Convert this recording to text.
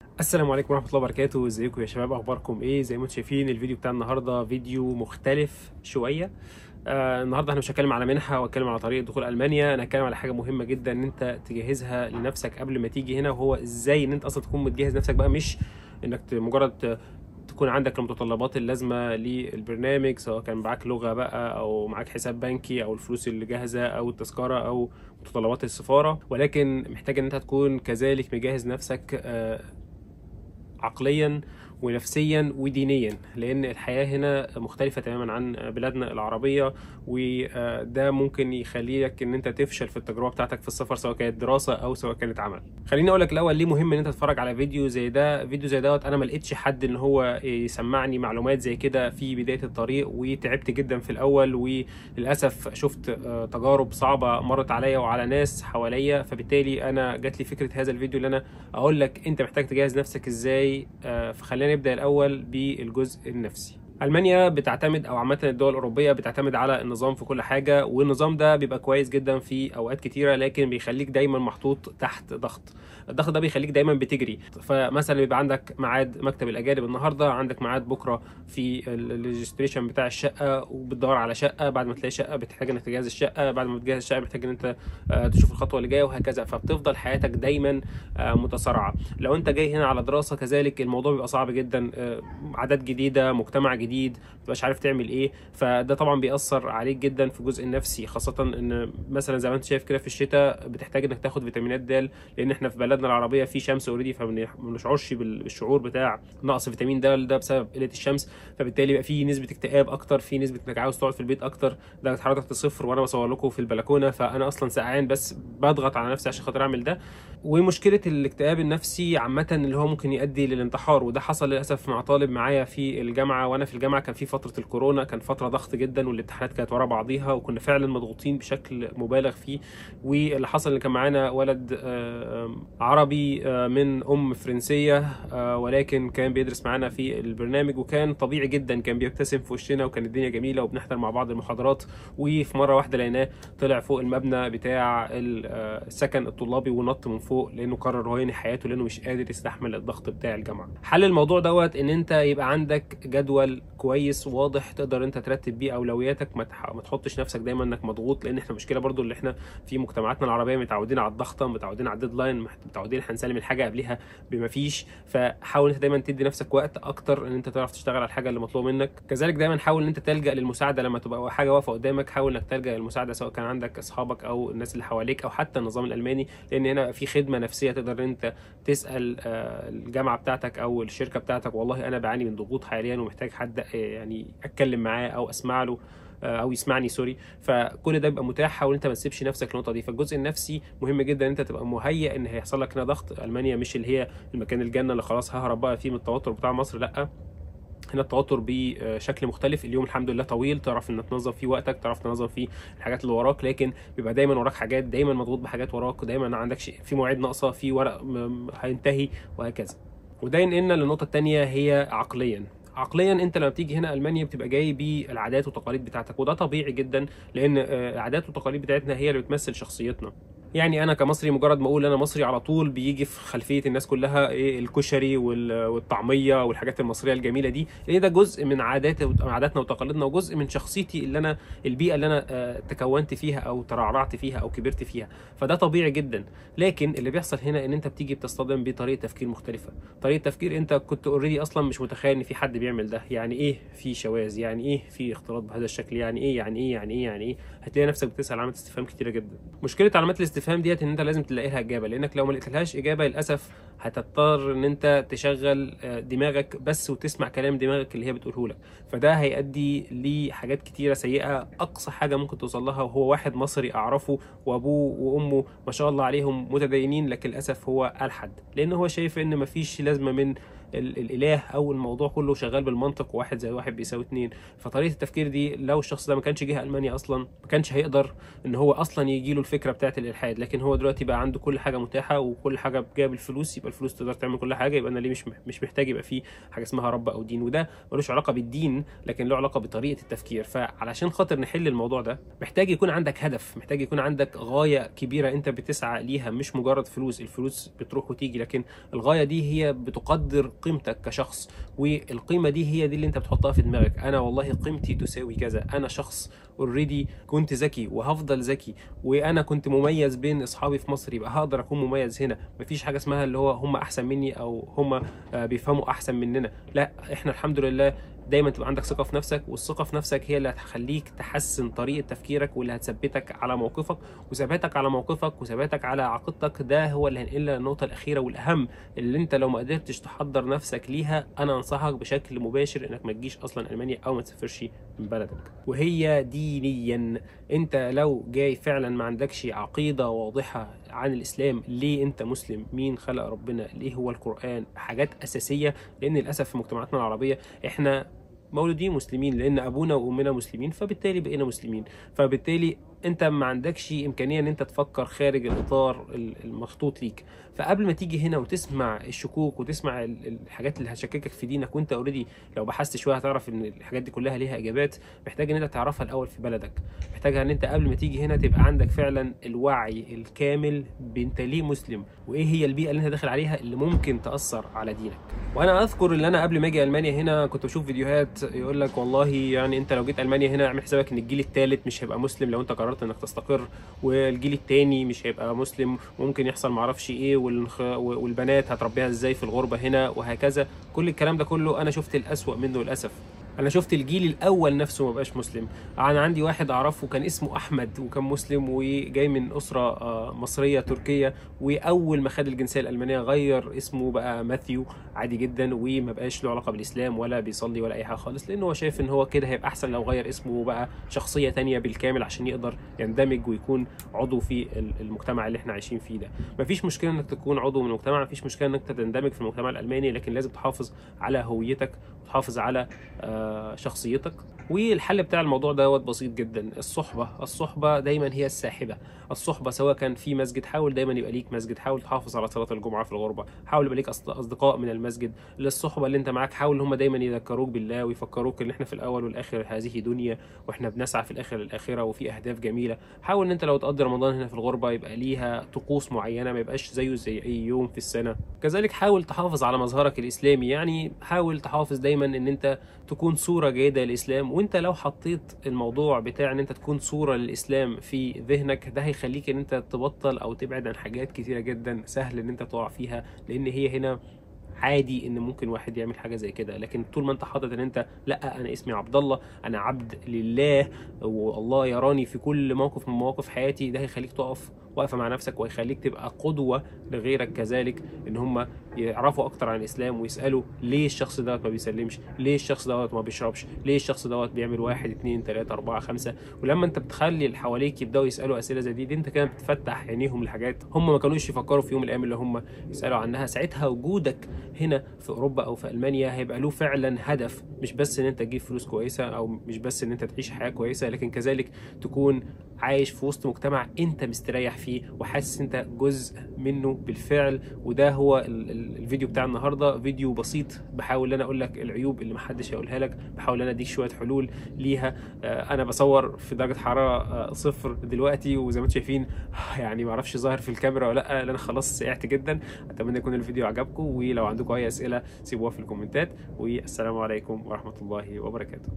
السلام عليكم ورحمة الله وبركاته. ازيكم يا شباب، اخباركم ايه؟ زي ما انتم شايفين الفيديو بتاع النهارده فيديو مختلف شوية. النهارده احنا مش هتكلم على منحه واتكلم على طريقه دخول المانيا، انا هتكلم على حاجة مهمة جدا ان انت تجهزها لنفسك قبل ما تيجي هنا، وهو ازاي ان انت اصلا تكون متجهز نفسك بقى، مش انك مجرد تكون عندك المتطلبات اللازمة للبرنامج، سواء كان معاك لغة بقى او معاك حساب بنكي او الفلوس اللي جاهزة او التذكرة او متطلبات السفارة، ولكن محتاج ان انت تكون كذلك مجهز نفسك عقليا ونفسيا ودينيا، لان الحياة هنا مختلفة تماما عن بلادنا العربية، وده ممكن يخليك ان انت تفشل في التجربة بتاعتك في السفر، سواء كانت دراسة او سواء كانت عمل. خليني اقول لك الاول ليه مهم ان انت تتفرج على فيديو زي ده. فيديو زي دوت انا ما لقيتش حد ان هو يسمعني معلومات زي كده في بداية الطريق، وتعبت جدا في الاول، وللاسف شفت تجارب صعبة مرت عليا وعلى ناس حواليا، فبالتالي انا جات لي فكرة هذا الفيديو اللي انا اقول لك انت محتاج تجهز نفسك ازاي. فخلينا نبدأ الأول بالجزء النفسي. ألمانيا بتعتمد، أو عامة الدول الأوروبية بتعتمد على النظام في كل حاجة، والنظام ده بيبقى كويس جدا في أوقات كتيرة، لكن بيخليك دايما محطوط تحت ضغط. الضغط ده بيخليك دايما بتجري، فمثلا بيبقى عندك ميعاد مكتب الأجانب النهارده، عندك ميعاد بكرة في ال registration بتاع الشقة، وبتدور على شقة، بعد ما تلاقي شقة بتحتاج انك تجهز الشقة، بعد ما تجهز الشقة محتاج ان انت تشوف الخطوة اللي جاية، وهكذا. فبتفضل حياتك دايما متسارعة. لو انت جاي هنا على دراسة كذلك الموضوع بيبقى صعب جدا، عادات جديدة، مجتمع جديد، متبقاش عارف تعمل ايه، فده طبعا بيأثر عليك جدا في الجزء النفسي، خاصة ان مثلا زي ما انت شايف كده في الشتاء بتحتاج انك تاخد فيتامينات د، لان احنا في بلدنا العربية في شمس already، فما بنشعرش بالشعور بتاع نقص فيتامين د ده بسبب قلة الشمس، فبالتالي بيبقى في نسبة اكتئاب اكتر، في نسبة انك عاوز تقعد في البيت اكتر. درجة حرارة تحت الصفر وانا بصور لكم في البلكونة، فانا اصلا سقعان بس بضغط على نفسي عشان خاطر اعمل ده. ومشكلة الاكتئاب النفسي عامة اللي هو ممكن يؤدي للانتحار، وده حصل للاسف مع طالب معايا في الجامعة. وانا في الجامعة كان في فترة الكورونا، كان فترة ضغط جدا، والامتحانات كانت ورا بعضيها، وكنا فعلا مضغوطين بشكل مبالغ فيه. واللي حصل ان كان معانا ولد عربي من ام فرنسية، ولكن كان بيدرس معانا في البرنامج، وكان طبيعي جدا، كان بيبتسم في وشنا، وكان الدنيا جميلة، وبنحضر مع بعض المحاضرات. وفي مرة واحدة لقيناه طلع فوق المبنى بتاع السكن الطلابي ونط من فوق، لانه قرر هو ينهي حياته، لانه مش قادر يستحمل الضغط بتاع الجامعة. حل الموضوع دوت ان انت يبقى عندك جدول كويس واضح تقدر انت ترتب بيه اولوياتك، ما تحطش نفسك دايما انك مضغوط، لان احنا مشكلة برضو اللي احنا في مجتمعاتنا العربية متعودين على الضغطه، متعودين على ال deadline، متعودين احنا نسلم الحاجة قبلها بما فيش. فحاول انت دايما تدي نفسك وقت اكتر ان انت تعرف تشتغل على الحاجة اللي مطلوب منك. كذلك دايما حاول ان انت تلجا للمساعدة لما تبقى حاجة واقفة قدامك، حاول انك تلجا للمساعدة، سواء كان عندك اصحابك او الناس اللي حواليك او حتى النظام الالماني، لان هنا في خدمة نفسية تقدر انت تسال الجامعة بتاعتك او الشركة بتاعتك، والله انا بعاني من ضغوط حاليا ومحتاج حد يعني اتكلم معاه او اسمع له او يسمعني، sorry. فكل ده بيبقى متاح، حاول انت ما تسيبش نفسك النقطة دي. فالجزء النفسي مهم جدا ان انت تبقى مهيئ ان هيحصل لك هنا ضغط. المانيا مش اللي هي المكان الجنة اللي خلاص ههرب بقى فيه من التوتر بتاع مصر، لا، هنا التوتر بشكل مختلف. اليوم الحمد لله طويل، تعرف ان تنظم فيه وقتك، تعرف تنظم فيه الحاجات اللي وراك، لكن بيبقى دايما وراك حاجات، دايما مضغوط بحاجات وراك، دايما عندك شيء في مواعيد ناقصه، في ورق هينتهي، وهكذا. وده ينقلنا للنقطة الثانية، هي عقليا. عقليا انت لما بتيجي هنا المانيا بتبقى جاي بالعادات والتقاليد بتاعتك، وده طبيعي جدا، لان العادات والتقاليد بتاعتنا هي اللي بتمثل شخصيتنا. يعني انا كمصري مجرد ما اقول انا مصري على طول بيجي في خلفية الناس كلها ايه الكشري والطعميه والحاجات المصرية الجميلة دي، لان ده جزء من عاداتنا وتقاليدنا، وجزء من شخصيتي اللي انا البيئة اللي انا تكونت فيها او ترعرعت فيها او كبرت فيها، فده طبيعي جدا. لكن اللي بيحصل هنا ان انت بتيجي بتصطدم بطريقة تفكير مختلفة، طريقه تفكير انت كنت already اصلا مش متخيل ان في حد بيعمل ده. يعني ايه في شواذ؟ يعني ايه في اختلاط بهذا الشكل؟ يعني ايه يعني ايه يعني ايه يعني ايه؟ هتلاقي نفسك بتسال علامات استفهام كتيرة جدا. مشكلة علامات الاستفهام ديت ان انت لازم تلاقي لها اجابه، لانك لو ما لقيتلهاش اجابه للاسف هتضطر ان انت تشغل دماغك بس وتسمع كلام دماغك اللي هي بتقوله لك، فده هيؤدي لحاجات كتيرة سيئه. اقصى حاجة ممكن توصل لها، وهو واحد مصري اعرفه وابوه وامه ما شاء الله عليهم متدينين، لكن للاسف هو الحد، لان هو شايف ان مفيش لازمه من الاله، او الموضوع كله شغال بالمنطق، وواحد زائد واحد بيساوي اتنين. فطريقة التفكير دي لو الشخص ده ما كانش جه المانيا اصلا ما كانش هيقدر ان هو اصلا يجي له الفكرة بتاعه الالحاد، لكن هو دلوقتي بقى عنده كل حاجة متاحة وكل حاجة جاية بالفلوس، يبقى الفلوس تقدر تعمل كل حاجة، يبقى انا ليه مش محتاج يبقى في حاجة اسمها رب او دين؟ وده ملوش علاقة بالدين لكن له علاقة بطريقة التفكير. فعلشان خاطر نحل الموضوع ده محتاج يكون عندك هدف، محتاج يكون عندك غاية كبيرة انت بتسعى ليها، مش مجرد فلوس. الفلوس بتروح وتيجي، لكن الغاية دي هي بتقدر قيمتك كشخص، والقيمة دي هي دي اللي انت بتحطها في دماغك. انا والله قيمتي تساوي كذا، انا شخص already كنت ذكي وهفضل ذكي، وانا كنت مميز بين اصحابي في مصر يبقى هقدر اكون مميز هنا. مفيش حاجة اسمها اللي هو هم احسن مني او هم بيفهموا احسن مننا، لا، احنا الحمد لله. دايما تبقى عندك ثقة في نفسك، والثقة في نفسك هي اللي هتخليك تحسن طريقه تفكيرك، واللي هتثبتك على موقفك، وثباتك على موقفك وثباتك على عقيدتك ده هو اللي هينقلنا للنقطة الاخيرة والاهم، اللي انت لو ما قدرتش تحضر نفسك ليها انا انصحك بشكل مباشر انك ما تجيش اصلا المانيا او ما تسافرش من بلدك، وهي دينيا. انت لو جاي فعلا ما عندكش عقيدة واضحة عن الاسلام، ليه انت مسلم، مين خلق ربنا، ليه هو القران، حاجات اساسية. لان للاسف في مجتمعاتنا العربية احنا مولودين مسلمين لان ابونا وامنا مسلمين، فبالتالي بقينا مسلمين، فبالتالي انت ما عندكش امكانية ان انت تفكر خارج الاطار المخطوط ليك. فقبل ما تيجي هنا وتسمع الشكوك وتسمع الحاجات اللي هتشككك في دينك، وانت already لو بحثت شوية هتعرف ان الحاجات دي كلها ليها اجابات، محتاج ان انت تعرفها الاول في بلدك، محتاجها ان انت قبل ما تيجي هنا تبقى عندك فعلا الوعي الكامل بانت ليه مسلم، وايه هي البيئة اللي انت داخل عليها اللي ممكن تاثر على دينك. وانا اذكر ان انا قبل ما اجي المانيا هنا كنت بشوف فيديوهات يقول لك والله يعني انت لو جيت المانيا هنا اعمل حسابك ان الجيل الثالث مش هيبقى مسلم لو انت قررت انك تستقر، والجيل الثاني مش هيبقى مسلم، ممكن يحصل معرفش ايه، والبنات هتربيها ازاي في الغربة هنا وهكذا. كل الكلام ده كله انا شفت الأسوأ منه للاسف. انا شفت الجيل الاول نفسه ما بقاش مسلم. انا عندي واحد اعرفه كان اسمه احمد وكان مسلم وجاي من اسره مصرية تركيه، واول ما خد الجنسية الالمانية غير اسمه بقى ماثيو عادي جدا، وما بقاش له علاقة بالاسلام ولا بيصلي ولا اي حاجة خالص، لان هو شايف ان هو كده هيبقى احسن لو غير اسمه وبقى شخصية ثانية بالكامل عشان يقدر يندمج ويكون عضو في المجتمع اللي احنا عايشين فيه ده. مفيش مشكلة انك تكون عضو من المجتمع، مفيش مشكلة انك تندمج في المجتمع الالماني، لكن لازم تحافظ على هويتك وتحافظ على شخصيتك. والحل بتاع الموضوع دوت بسيط جدا، الصحبة. الصحبة دايما هي الساحبه. الصحبة سواء كان في مسجد، حاول دايما يبقى ليك مسجد، حاول تحافظ على صلاة الجمعة في الغربة، حاول يبقى ليك اصدقاء من المسجد. للصحبه اللي انت معاك حاول هم دايما يذكروك بالله ويفكروك ان احنا في الاول والاخر هذه دنيا، واحنا بنسعى في الاخر للاخره وفي اهداف جميلة. حاول ان انت لو تقضي رمضان هنا في الغربة يبقى ليها طقوس معينة، ما يبقاش زيه زي اي يوم في السنة. كذلك حاول تحافظ على مظهرك الاسلامي، يعني حاول تحافظ دايما ان انت تكون صوره جيدة للاسلام. وانت لو حطيت الموضوع بتاع ان انت تكون صوره للاسلام في ذهنك، ده هيخليك ان انت تبطل او تبعد عن حاجات كتيرة جدا سهل ان انت تقع فيها، لان هي هنا عادي ان ممكن واحد يعمل حاجة زي كده. لكن طول ما انت حاطط ان انت لا، انا اسمي عبد الله، انا عبد لله والله يراني في كل موقف من مواقف حياتي، ده هيخليك تقف واقفة مع نفسك، وهيخليك تبقى قدوة لغيرك كذلك، ان هم يعرفوا اكتر عن الاسلام ويسالوا ليه الشخص دوت ما بيسلمش، ليه الشخص دوت ما بيشربش، ليه الشخص دوت بيعمل 1 2 3 4 5. ولما انت بتخلي اللي حواليك يبداوا يسالوا اسئلة زي دي انت كده بتفتح عينيهم لحاجات هم ما كانوش يفكروا في يوم من الايام اللي هم يسالوا عنها. ساعتها وجودك هنا في اوروبا او في المانيا هيبقى له فعلا هدف، مش بس ان انت تجيب فلوس كويسة او مش بس ان انت تعيش حياة كويسة، لكن كذلك تكون عايش في وسط مجتمع انت مستريح فيه وحاسس انت جزء منه بالفعل. وده هو الفيديو بتاع النهارده، فيديو بسيط بحاول ان انا اقول لك العيوب اللي محدش هيقولها لك، بحاول ان انا اديك شوية حلول ليها. انا بصور في درجه حرارة 0 دلوقتي، وزي ما انتم شايفين يعني ما اعرفش ظاهر في الكاميرا ولا لا، لان انا خلاص سقعت جدا. اتمنى يكون الفيديو عجبكم، ولو عندكم اي اسئلة سيبوها في الكومنتات، والسلام عليكم ورحمة الله وبركاته.